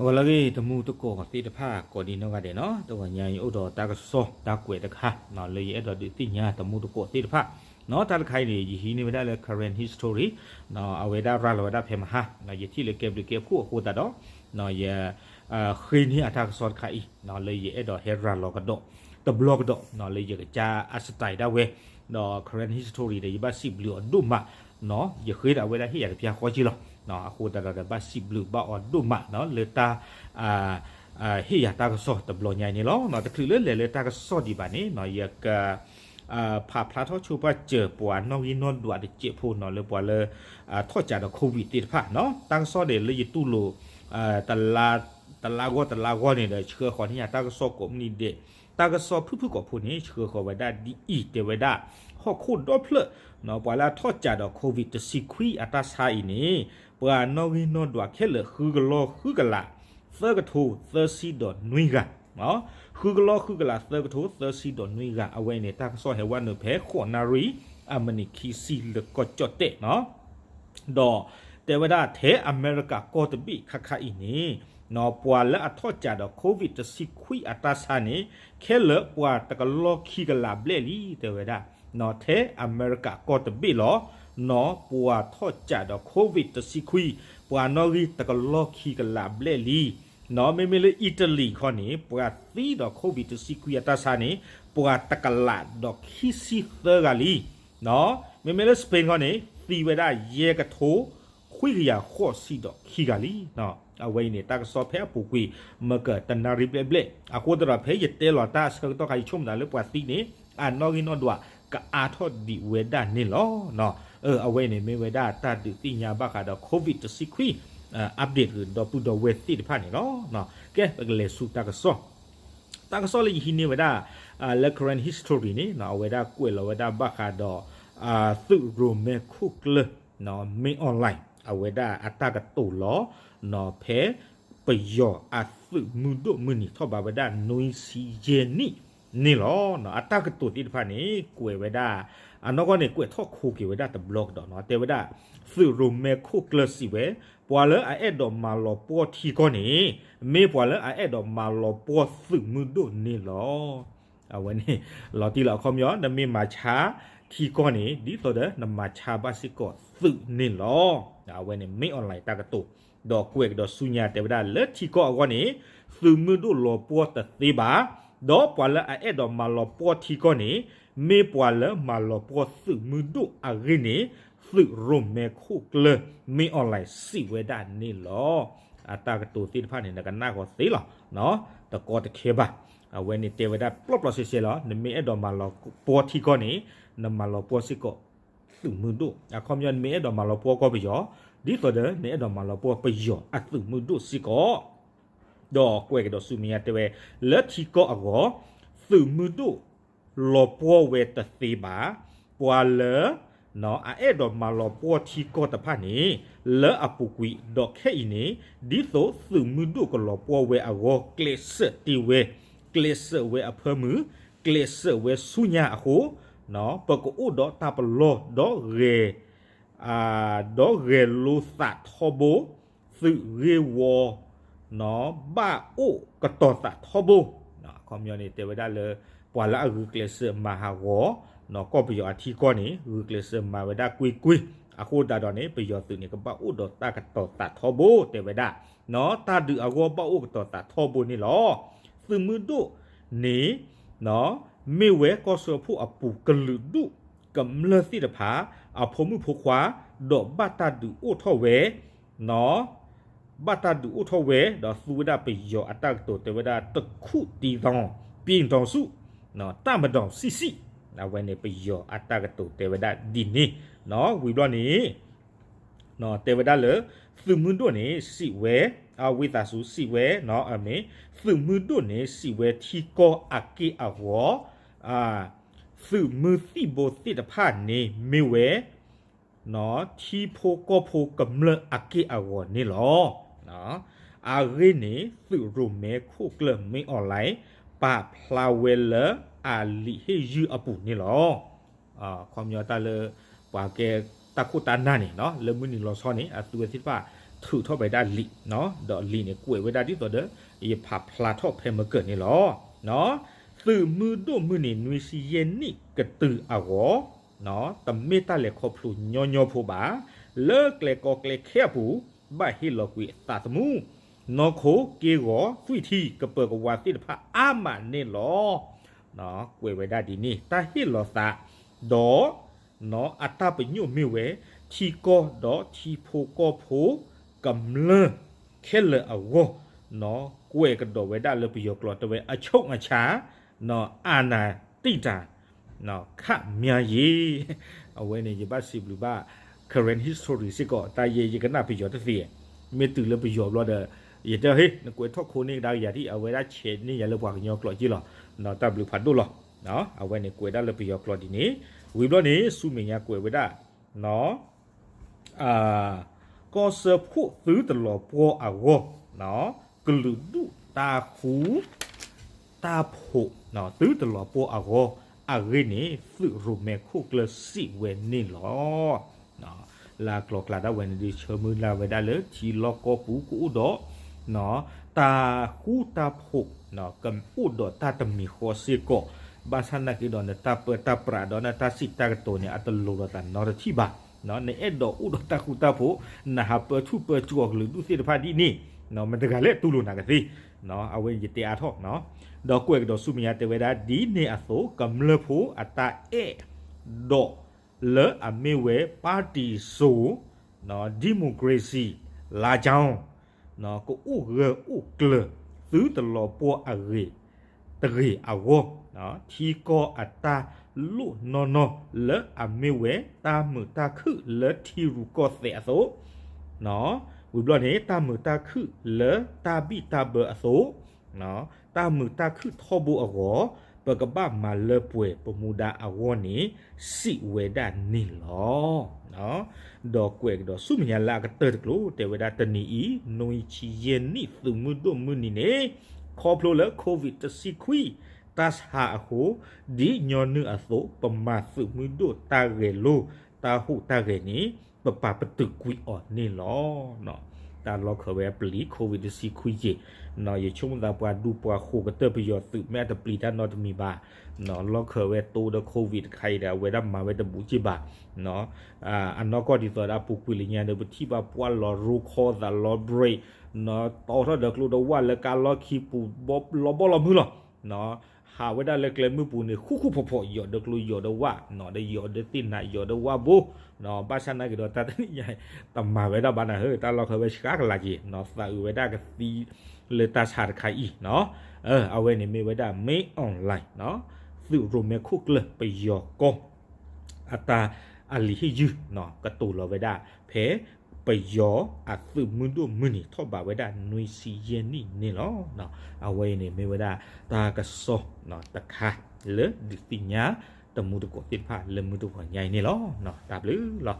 ဂီၤလၢအဂ့ၤ တမူတကိးသ့ၣ်တဖၣ် ကိးဒံနီၢ်ဂၤဒဲးနီၤ, တဂီၤညါအံၤအိၣ်ဒီးတၢ်ကစီၣ်တၢ်ကွဲးတခါ လၢယအဲၣ်ဒိးဒုးသ့ၣ်ညါတမူတကိးသ့ၣ်တဖၣ်နီၤ. တၢ်တခါအံၤန့ၣ် ယဟံးန့ၢ်ဝဲဒၣ်လၢ Karen History အဝဲဒၣ်ရၤလီၤဝဲဒၣ်ဖဲမဟါ, ယထံၣ်လၢကဲဘျုးကဲဖှိၣ်အဃိသတးဒီး ယ ဃ့န့ၢ်အတၢ်ကစီၣ်တခါအံၤ လၢယအဲၣ်ဒိးဟဲရၤလီၤကဒီး တဘျီကဒီး လၢယကစၢ်အ style ဒၣ်ဝဲ, ဒီး Karen History ဒီး ယဘၣ်စံးဘျုးအီၤဒိၣ်မး, ယဃ့ဒီးအဝဲဒၣ်ဟ့ၣ်ယၤတပျၢ်ဃီက့လီၤ. အဃိသတးဒီး ဘၣ်စံးဘျုးဘၣ်အီၤဒိၣ်မး လၢတၢ် ဟ့ၣ်ယၤတၢ်ကစီၣ်တဘျီညါအံၤန့ၣ်လီၤ. တချုးလၢလဲၤလၢတၢ်ကစီၣ်ဒံးဘၣ်န့ၣ် ယက ဖးဖျါထီၣ်ဆိပာ်စၢၤပှၤနီၣ်ဂံၢ်နီၣ်ဒွးတစဲးဖိနီၤ လၢပှၤလၢ ထီၣ်ကးဒီး COVID သ့ၣ်တဖၣ်နီၤ. တၢ်ကစီၣ်န့ၣ် လၢယတူၢ်လိာ် တလါဂီၢ်တလါဂီၢ်န့ၣ်ဒီး ဆှၢဃီၤန့ၢ်ယၤတၢ်ကစီၣ်ကိးမုၢ်နံၤဒဲး, တၢ်ကစီၣ်ဖုၣ်ဖုၣ်ကိာ်ဖိန့ၣ် ဆှၢဃီၤဝဲဒၣ်ဒ်အံၤ တဲဝဲဒၣ် ဟီၣ်ခိၣ်ဒီဖျၢၣ် ပှၤလၢအထီၣ်ကးဒီး COVID တဆံခွံအတၢ်ဆါအံၤန့ၣ် ပှၤနီၣ်ဂံၢ်နီၣ်ဒွးခဲလၢာ်ဃုကလီၤဃုကလး သၢကထိသၢဆံဒီးနွံဂၤ, ဃုကလီၤဃုကလး သၢကထိသၢဆံဒီးနွံဂၤ, အဝဲအံၤန့ၣ် တၢ်ကစီၣ်ဟဲဝဲနုာ်ဖဲ ဃိးနၣ်ရံၣ် အမံးနံးခံဆံလၢကီၢ်ကၠီၣ်တဲၣ်နီၤ. ဒီးတဲဝဲဒၣ်ထဲအမဲရကၤကီၢ်တဘ့ၣ်ခါခါအံၤန့ၣ် ပှၤလၢအထီၣ်ကးဒီး COVID တဆံခွံအတၢ်ဆါန့ၣ် ခဲလၢာ်ပှၤတကလီၢ်ခံကလးဘျဲၣ်လံ တဲဝဲဒၣ်. ထဲအမဲရကၤကီၢ်တဘ့ၣ်လီၤ နီၤ ပှၤထီၣ်ကးဒီး COVID တဆံခွံ ပှၤနီၣ်ဂံၢ်တကလီၢ်ခံကလးဘျဲၣ်လံ. နီၤ မ့မ့ၢ်လၢ Italy ခီန့ၣ် ပှၤသံဒီး COVID တဆံခွံအတၢ်ဆါန့ၣ် ပှၤတကလးဒီးခံဆံသၢဂၤလံ. နီၤ မ့မ့ၢ်လၢ Spain ခီန့ၣ် သံဝဲဒၣ်ယဲၢ်ကထိ ခွံကယၤဃိးဆံဒီးခံဂၤလံ. အဝဲအံၤန့ၣ် တၢ်ကစီၣ်ဖဲအပူၤကွံာ် မ့ၢ်ကတနၣ်ရံၣ်ဘျဲၣ်ဘျဲၣ်, အဃိသတးဒီး ဖဲယတဲလီၤတၢ်အဆၢကတီၢ်ခါ ယဆိကမိၣ်သးလၢပှၤသံန့ၣ် အနီၣ်ဂံၢ်နီၣ်ဒွး ကအါထီၣ်ဒံးဝဲဒၣ်န့ၣ်လီၤ. အဝဲအံၤန့ၣ် မ့ၢ်ဝဲဒၣ်တၢ်ဒုးသ့ၣ်ညါဘၣ်ဃးဒီး COVID တဆံခွံ update ဒီပုၢ်ဒီဝဲၢ်သ့ၣ်တဖၣ်န့ၣ်လီၤ. ကဲ ပကလဲၤဆူတၢ်ကစီၣ် တၢ်ကစီၣ်လၢယဟံးန့ၢ်ဝဲဒၣ် လၢ Karen History န့ၣ် အဝဲဒၣ်ကွဲးလီၤဝဲဒၣ်ဘၣ်ဃးဒီး သုးရိၣ်မဲခိၣ်ကျၢၢ် မင်းအောင်လှိုင် အဝဲဒၣ်အတၢ်ကတိၤလီၤ ဖဲပယီၤအသုးမုၢ်ဒိၣ်မုၢ်နံၤထီၣ်ဘၣ်ဝဲဒၣ် နွံဆံယဲၢ်နံၣ်န့ၣ်လီၤ. အတၢ်ကတိၤသ့ၣ်တဖၣ်န့ၣ် ကွဲးဝဲဒၣ် အနီၢ်ကီၢ်န့ၣ် ကွဲးထီၣ်ခိက့ၤဝဲဒၣ်တဘျီကဒီးနီၤ, တဲဝဲဒၣ် သုးရိၣ်မဲခိၣ်ကျၢၢ်စံးဝဲ ပှၤလၢအအဲၣ်ဒိးမၤလီၤပှီၢ်ထံကီၢ်န့ၣ် မ့ၢ်ပှၤလၢအအဲၣ်ဒိးမၤလီၤပှီၢ်သုးမုၢ်ဒိၣ်န့ၣ်လီၤ. အဝဲန့ၣ် လီၤတံၢ်လီၤ အခီပညီ နမ့ၢ်မၤဆါထံကီၢ်န့ၣ် ဒ်သိးဒီးနမၤဆါဘၣ်စ့ၢ်ကီးသုးန့ၣ်လီၤ. အဝဲန့ၣ် မင်းအောင်လှိုင် တၢ်ကတိၤ, ဒီးကွဲးကဒီးဆူညါတဲဝဲဒၣ် လၢထံကီၢ်အဂီၢ်န့ၣ် သုးမုၢ်ဒိၣ်လီၤပှီၢ်တသ့ဘၣ်, ဒီးပှၤလၢအအဲၣ်ဒိးမၤလီၤပှီၢ်ထံကီၢ်န့ၣ် မ့ၢ်ပှၤလၢမၤလီၤပှီၢ်သုးမုၢ်ဒိၣ်အဂ့ၢ်န့ၣ် သုးရိၣ်မဲခိၣ်ကျၢၢ် မင်းအောင်လှိုင် စံးဝဲဒၣ်န့ၣ်လီၤ. အတၢ်ကတိၤသ့ၣ်တဖၣ်န့ၣ် နကနၣ်ဃီၤသ့လီၤ. တကီတခဲဘၣ်. အဝဲန့ၣ်တဲဝဲဒၣ်ပျီပျီဆှဲဆှဲလီၤ, နမ့ၢ်အဲၣ်ဒိးမၤလီၤပှီၢ်ထံကီၢ်န့ၣ် နမၤလီၤပှီၢ်စ့ၢ်ကီးသုးမုၢ်ဒိၣ်, အခီပညီ နမ့ၢ်အဲၣ်ဒိးမၤလီၤပှီၢ်ကီၢ်ပယီၤ ဒ်သိးဒီး နအဲၣ်ဒိးမၤလီၤပှီၢ်ပယီၤအသုးမုၢ်ဒိၣ်စ့ၢ်ကီး ဒီးကွဲးကဒီးဆူမဲာ်ညါတဲဝဲ လၢထံကီၢ်အဂီၢ် သုးမုၢ်ဒိၣ်လီၤပှီၢ်ဝဲတသ့ဘၣ်, ပှၤလၢ အအဲၣ်ဒိးမၤလီၤပှီၢ်ထံကီၢ်တဖၣ်န့ၣ် လၢအပူၤကွံာ်ဒီးခဲအံၤန့ၣ် ဒ်သိးသုးမုၢ်ဒိၣ်ကလီၤပှီၢ်ဝဲအဂီၢ် ကျဲးစၢးတ့ဝဲ, ကျဲးစၢးဝဲအဖၢမုၢ်, ကျဲးစၢးဝဲဆူညါအဃိ ပကအိၣ်ဒီးတၢ်ပလီၢ်ဒီးဂဲၤ ဒီးဂဲၤလိာ်သးထီဘိ, သုးဂ့ၢ်ဝီ ဘၣ်အိၣ်ကတီၤသးထီဘိ, အခီပညီန့ၣ် တဲဝဲဒၣ်လၢ ပှၤလၢအဂုာ်ကျဲးစၢးမၤဟးဂီၤ ကီၢ်ပယီၤအထံကီၢ်န့ၣ် ဂုာ်ကျဲးစၢးမၤဝဲဒၣ်ကွ့ၢ်ကွ့ၢ်, အဃိသတးဒီးန့ၣ် ပယီၤသုးန့ၣ် ကဘၣ်အိၣ်ဒီးတၢ်ကတီၤသးထီဘိ တဲဝဲဒၣ်, တၢ်ဒုးအဂီၢ်ဘၣ်အိၣ်ကတီၤသးထီဘိန့ၣ်လီၤ. သုးမုၢ်ဒိၣ်န့ၣ် မ့ၢ်ဝဲကီၢ်စၢဖှိၣ်အပူၤကလုာ်ဒူၣ်ကမျၢၢ်သ့ၣ်တဖၣ် အဖိမုၣ်ဖိခွါ ဒီးဘၣ်တၢ်ဒုးအိၣ်ထီၣ်ဝဲ, ဘၣ်တၢ်ဒုးအိၣ်ထီၣ်ဝဲ ဒီးသူဝဲဒၣ်ပယီၤအတၢ်ကတိၤတဲဝဲဒၣ် တစ်ခုတည်ထောင် ပြည်ထောင်စု တပ်မတော်စစ်စစ်, အဝဲန့ၣ်ပယီၤအတၢ်ကတိၤတဲဝဲဒၣ်ဒ်န့ၣ်, ဝံၤဘျီန့ၣ် တဲဝဲဒၣ်လၢ သုးမုၢ်ဒိၣ်န့ၣ်စံးဝဲ, ဝံသးစူၤစံးဝဲ, မ့ၢ် သုးမုၢ်ဒိၣ်န့ၣ်စံးဝဲထံကီၢ်အက့ၢ်အဂီၤ, သုးမုၢ်သံၣ်ဘိသ့ၣ်တဖၣ်န့ၣ်မ့ၢ်ဝဲ ထံဖိကီၢ်ဖိကမျၢၢ်အက့ၢ်အဂီၤန့ၣ်လီၤ. အဂ့ၢ်န့ၣ် သုးရိၣ်မဲခိၣ်ကျၢၢ် မင်းအောင်လှိုင် ပာ်ဖျါဝဲလၢအလံာ်ဟ့ၣ်ယုၢ်အပူၤန့ၣ်လီၤ. ခီပညီတၢ်လၢ ပှၤကဲတၢ်ခိၣ်တၢ်နၢ်န့ၣ် လၢမုၢ်နံၤလီၤဆီန့ၣ် အသုဝဲသ့ၣ်တဖၣ် ထုးထီၣ်ဝဲဒၣ်လံာ်, ဒီးလံာ်န့ၣ်ကွဲးဝဲဒၣ်ဒ်သိးဒီး ယဖးဖျါထီၣ်ဖဲမကၢၢ်န့ၣ်လီၤ. သုးမုၢ်ဒိၣ်မုၢ်နံၤ နွံဆံယဲၢ်နံၣ်ကတုၤအဂီၢ်, တမ့ၢ်တၢ်လဲၤခီဖျိညီညီဖိဘၣ်. လၢကျဲကီကျဲခဲအပူၤ ဘၣ်ဟ့ၣ်လီၤကွံာ်အသးသမူ, နီၢ်ခိက့ဂီၤသွံၣ်ထံ ကပၢၤကဝါသ့ၣ်တဖၣ်အါမးန့ၣ်လီၤ. ကွဲးဝဲဒၣ်ဒ်န့ၣ် တၢ်ဟ့ၣ်လီၤသး ဒီး အတၢ်ပညိၣ်မ့ၢ်ဝဲ ထံကီၢ်ဒီးထံဖိကီၢ်ဖိ ကမျၢၢ်ခဲလၢာ်အဂီၢ်, ကွဲးကဒီးဝဲဒၣ်လၢပယီၤကျိာ်တဲဝဲ အချုပ်အခြာအာဏာတည်တံ့ ခမျါယ့ အဝဲန့ၣ် ယဘၣ်စံးဘျုးဘၣ် Karen History စ့ၢ်ကီး တၢ်ယဲယကနၣ်ပယီၤတသ့, မ့ၢ်တုၤလၢပယီၤဘျီဒီး ယတဲဟ့ၣ် နကွဲးထီၣ်ခိန့ၢ်ကဒါကယၤဒ် အဝဲဒၣ်ဆဲးန့ၢ်ယၤလၢပှၤကညီကျိာ်က့လီၤ. တၢ်ဘျုးဖးဒိၣ်လီၤ. အဝဲန့ၣ်ကွဲးဒၣ်လၢပယီၤကျိာ်ဒ်န့ၣ်, ဝံၤဘျီန့ၣ် ဆူမဲာ်ညါကွဲးဝဲဒၣ် ကီၢ်စၢဖှိၣ်သုတလီၤပှီၢ်အဂီၢ်, ကလုာ်ဒူၣ်တၢ်ဃူတၢ်ဖိး သုတလီၤပှီၢ်အဂီၢ်အဂ့ၢ်န့ၣ် သုးရိၣ်မဲခိၣ်ကျၢၢ်စံးဝဲန့ၣ်လီၤ. လၢအကျိၤကျါဒၣ်ဝဲန့ၣ်ဒီး ဆၢမုၢ်လၢ်ဝဲဒၣ်လၢထံလီၢ်ကီၢ်ပူၤကအိၣ်ဒီး တၢ်ဃူတၢ်ဖိး, ကအိၣ်ဒီးတၢ်တမံၤဃီစ့ၢ်ကီး, ဘၣ်ဆၣ်နာ်က့ဒီး နတၢ်ပၢတၢ်ပြးဒီးနတၢ်စံးတၢ်ကတိၤန့ၣ် အတလိၤလိာ်သးနီတထံၣ်ဘၣ်. နအဲၣ်ဒိးအိၣ်ဒီးတၢ်ဃူတၢ်ဖိး, နဟးပၢထူၣ်ပၢကၠိအကလုာ်ဒူၣ်သ့ၣ်တဖၣ်ဒ်န့ၣ်, မတၤတဂၤလဲၣ်တူၢ်လိာ်နၤကသ့, အဝဲယတဲအါထီၣ်, ဒီးကွဲးကဒီးဆူမဲာ်ညါတဲဝဲဒၣ် ဒ်န့ၣ်အသိး ကမျၢၢ်ဖိအတၢ်အဲၣ်ဒိးလၢအမ့ၢ်ဝဲ ပါတီစုံ ဒီမိုကရေစီလမ်းကြောင်း ကအိၣ်ဂၢၢ်အိၣ်ကျၢၤ သုတလီၤပှီၢ်အဂ့ၢ်တဂ့ၤအဂီၢ်, ထံကီၢ်အတၢ်လိၣ်နီၢ်နီၢ်လၢအမ့ၢ်ဝဲတၢ်မုာ်တၢ်ခုၣ်လၢထံရူၢ်ကီၢ်သဲးအသိး, ဝံၤဘျီန့ၣ် တၢ်မုာ်တၢ်ခုၣ်လၢတၢ်ဘံၣ်တၢ်ဘၢအသိး, တၢ်မုာ်တၢ်ခုၣ်ထီဘိအဂီၢ် ပကဘၣ်မၤလၢပှဲၤပမူဒါအဂီၢ်န့ၣ် စံးဝဲဒၣ်န့ၣ်လီၤ. ဒီးကွဲးကဒီးဆူမဲာ်ညါလၢအကတၢၢ်တကျိၤ တဲဝဲဒၣ်တနံၤအံၤ နွံဆံယဲၢ်နံၣ် သုးမုၢ်ဒိၣ်မုၢ်နံၤန့ၣ် ခီဖျိလၢ COVID တဆံခွံ တၢ်ဆါအဃိ, ဒ်ညီနုၢ်အသိး ပမၤသုးမုၢ်ဒိၣ်တၢ်ဂဲၤလိ တၢ်ဟူးတၢ်ဂဲၤန့ၣ် ပပာ်ပတုာ်ကွံာ်အီၤန့ၣ်လီၤ. တၢ်လီၢ်ခၢၣ်ဝဲအပျံၤ COVID တဆံခွံက့ၤ, ယဆိကမိၣ်သးပှၤဒူပှၤဃိၤကတၢၢ်ပယီၤသုး မ့ၢ်အတပျံၤတၢ်နီတမံၤဘၣ်, လီၢ်ခၢၣ်ဝဲတိဒီး COVID တခါအံၤဒီး အဝဲဒၣ်မၤဝဲတဘူးက့ၤဘၣ်. အနီၢ်ကီၢ်ဒ်သိးဒီးအပူၤကွံာ်လၢညါဒီး ပထံၣ်ဘၣ်ပှၢ်လီၤရိခီသးလီၤ break တီထီၣ်ဒီးကျိဒီးဝၣ်လၢကါလီၢ်ခံပူၤ လီၤဘီလီၤမုၢ်လီၤ. ဟးဝဲဒၣ်လၢကျဲမုၢ်ပူၤန့ၣ် ဃူဃူဖိးဖိး ယီၤဒီးကျိယီၤဒီးဝၣ်, ဒီးယီၤဒီးသ့ၣ်နးယီၤဒီးဝၣ်ဘိ, ဘၣ်ဆၣ်နာ်က့ဒီး တၢ်တနံၣ်ညါ တမၤဝဲဒၣ်ဘၣ်နၤဧၢ, တၢ်လီၢ်ခၢၣ်ဝဲဆှါကလာ်က့ၤ, သးအုးဝဲဒၣ်ကသံလၢတၢ်ဆါတခါအံၤ, အဝဲန့ၣ်မ့ၢ်ဝဲဒၣ် မင်းအောင်လှိုင် သုးရိၣ်မဲခိၣ်ကျၢၢ်ပယီၤကီၢ် အတၢ်အလံာ်ဟ့ၣ်ယုၢ် ကတိၤလီၤဝဲဒၣ် ဖဲပယီၤအသုးမုၢ်ဒိၣ်မုၢ်နံၤထီၣ်ဘးဝဲဒၣ်နွံဆံယဲၢ်နံၣ်န့ၣ်လီၤ. အဝဲအံၤန့ၣ်မ့ၢ်ဝဲဒၣ် တၢ်ကစီၣ်တခါလၢဒုးသ့ၣ်ညါတမူတကိးသ့ၣ်တဖၣ်လၢမုၢ်တဂီၤညါအံၤန့ၣ်လီၤ. တၢ်ဘျုးလီၤ.